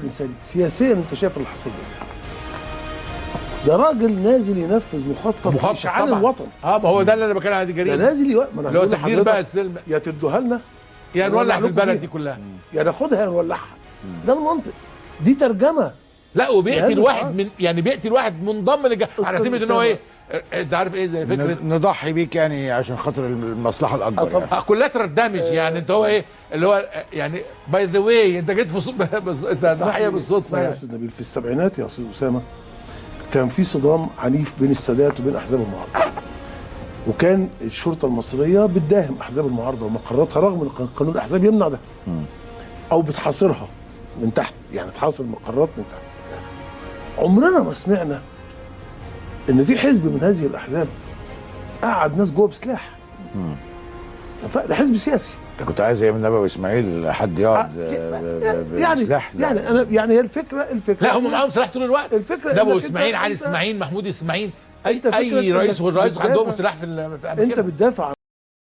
انساني، سياسيا انت شايف اللي حصل ده. ده راجل نازل ينفذ مخطط اشعال الوطن. ما هو ده اللي انا بتكلم عليه، دي جريمة. ده نازل اللي هو تحرير بقى السلم، يا تدوها لنا يا نولع في البلد دي كلها، يا ناخدها يا نولعها. ده المنطق، دي ترجمه. لا وبيقتل واحد من يعني بيقتل واحد منضم على سبيل ان هو ايه، انت عارف ايه زي فكرة نضحي بيك يعني عشان خاطر المصلحة الاكبر يعني. collateral damage يعني انت هو ايه اللي هو يعني by the way انت جيت في انت ضحية بالصدفة. يا استاذ نبيل، في السبعينات يا استاذ اسامة كان في صدام عنيف بين السادات وبين احزاب المعارضة، وكان الشرطة المصرية بتداهم احزاب المعارضة ومقراتها رغم ان قانون الاحزاب يمنع ده، او بتحاصرها من تحت، يعني تحاصر مقرات من تحت. عمرنا ما سمعنا ان في حزب من هذه الاحزاب قعد ناس جوه بسلاح. ده حزب سياسي. انت كنت عايز ايه من نبوي اسماعيل حد يقعد يعني بسلاح؟ يعني انا يعني هي الفكرة لا هم معاهم سلاح طول الوقت. الفكرة نبوي اسماعيل، علي اسماعيل، محمود اسماعيل، اي رئيس والرئيس عندهم سلاح في انت بتدافع